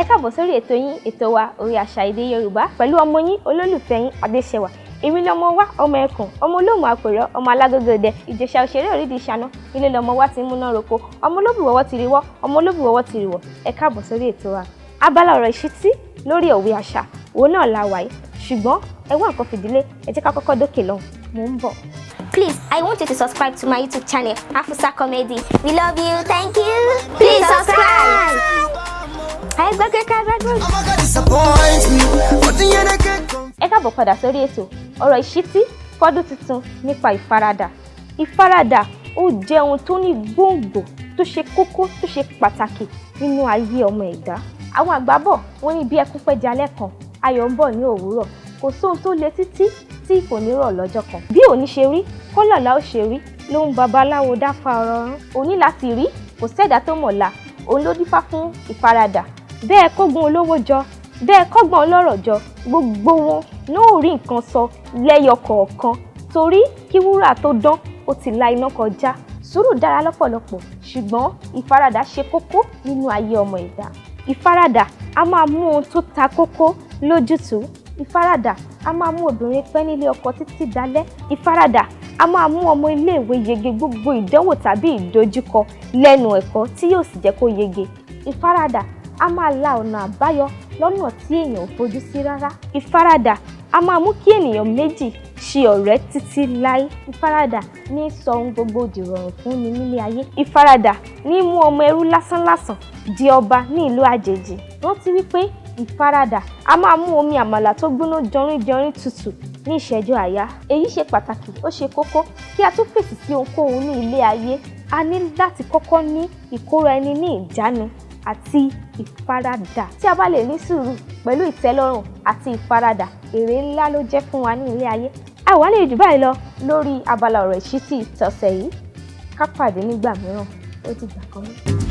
Káàbọ̀ sórí ètò yín, ètò wa, Orí Àṣà Èdè Yorùbá, pẹ̀lú ọmọ yín, olólùfẹ́ yín, Adéṣẹwà. Èmi lọmọ wa, ọmọ ẹkùn, ọmọ olóòmù àpèrọ, ọmọ alágógódé Ìjẹ̀ṣà òṣèré òrídìí ìṣáná. Ilé lọmọ wa ti ń múná roko, ọmọ olóbùwọ́wọ́ ti rí wọ́, ọmọ olóbùwọ́wọ́ ti rí wọ́. Ẹ káàbọ̀ sórí ètò wa. Abala ọ̀rọ̀ ìṣítí lórí òwe àṣà òun náà la wà yìí, ṣùgbọ́n ẹ wá nǹkan fìdílé. Ẹ jẹ́ ká kọ́kọ́ dókè lọ́hùn, mò ń bọ̀. Please, I want you to subscribe to my YouTube channel, Afusa Comedy. We love you. Thank you. Please subscribe. Ẹ gbẹ́gbẹ́ ká gbẹ́gbẹ́. Disappoint me, but the end can't come. Ẹ káàbọ̀ padà sórí ètò ọ̀rọ̀ ìṣítí fọ́dún tuntun nípa ìfaradà. Ìfaradà, ó jẹ́ ohun tó ní gbòǹgbò, tó ṣe kókó, tó ṣe pàtàkì nínú ayé ọmọ ẹ̀dá. Àwọn àgbà bọ̀, wọ́n ní bí ẹkún pẹ́ jalẹ́ kan, ayọ̀ ń bọ̀ ní òwúrọ̀. Kò sóhun tó le títí tí kò ní rọ̀ lọ́jọ́ kan. Bí òní ṣe rí kọ́lọ̀lá ó ṣe rí ló ń babaláwo dáfá ọ̀rọ̀ rán. Òní láti rí, kò sẹ́dá tó mọ̀la. Òun ló dífá fún ìfaradà. Bẹ́ẹ̀ kógun olówó jọ, bẹ́ẹ̀ kọ́gbọ́n ọlọ́rọ̀ jọ, gbogbo wọn náà ò rí nǹkan sọ lẹ́yọ kọ̀ọ̀kan, torí kí wúrà tó dán, ó ti la iná kọjá. Sùúrù dára lọ́pọ̀lọpọ̀, ṣùgbọ́n ìfaradà ṣe kókó nínú ayé ọmọ ẹ̀dá. Ìfaradà a máa mú ohun tó ta kókó lójútùú. Ìfaradà a máa mú obìnrin pẹ́ nílé ọkọ títí dalẹ́. Ìfaradà a máa mú ọmọ iléèwé yege gbogbo ìdánwò tàbí ìdojúkọ lẹ́nu ẹ̀kọ́, tí yóò sì jẹ́ kó yege. Ìfaradà a máa la ọ̀nà àbáyọ lọ́nà tí èèyàn ò fojú sí rárá. Ìfaradà a máa mú kí ènìyàn méjì ṣe ọ̀rẹ́ títí láé. Ìfaradà ní sọ ohun gbogbo dìrọ̀rùn fún ni nílé ayé. Ìfaradà ní mú ọmọ ẹrú lásánlàsàn di ọba ní ìlú àjèjì. Rántí wípé ìfaradà a máa mú omi àmàlà tó gbóná jọrín-jọrín tutù ní ìṣẹ́jú àáyá. Èyí ṣe pàtàkì, ó ṣe kókó. Kí a tó fèsì sí ohunkóhun ní ilé ayé, a ní láti kọ́kọ́ ní ìkóra ẹni ní ìjánu àti ìfaradà. Tí a bá lè ní sùúrù pẹ̀lú ìtẹ́lọ́rùn àti ìfaradà, èrè ńlá ló jẹ́ fún wa ní ilé ayé. A wà lè jù báyìí lọ lórí abala ọ̀rọ̀ ìṣítí tọ̀sẹ̀ yìí. Ká pàdé nígbà mìíràn. Ó dìgbà kan náà.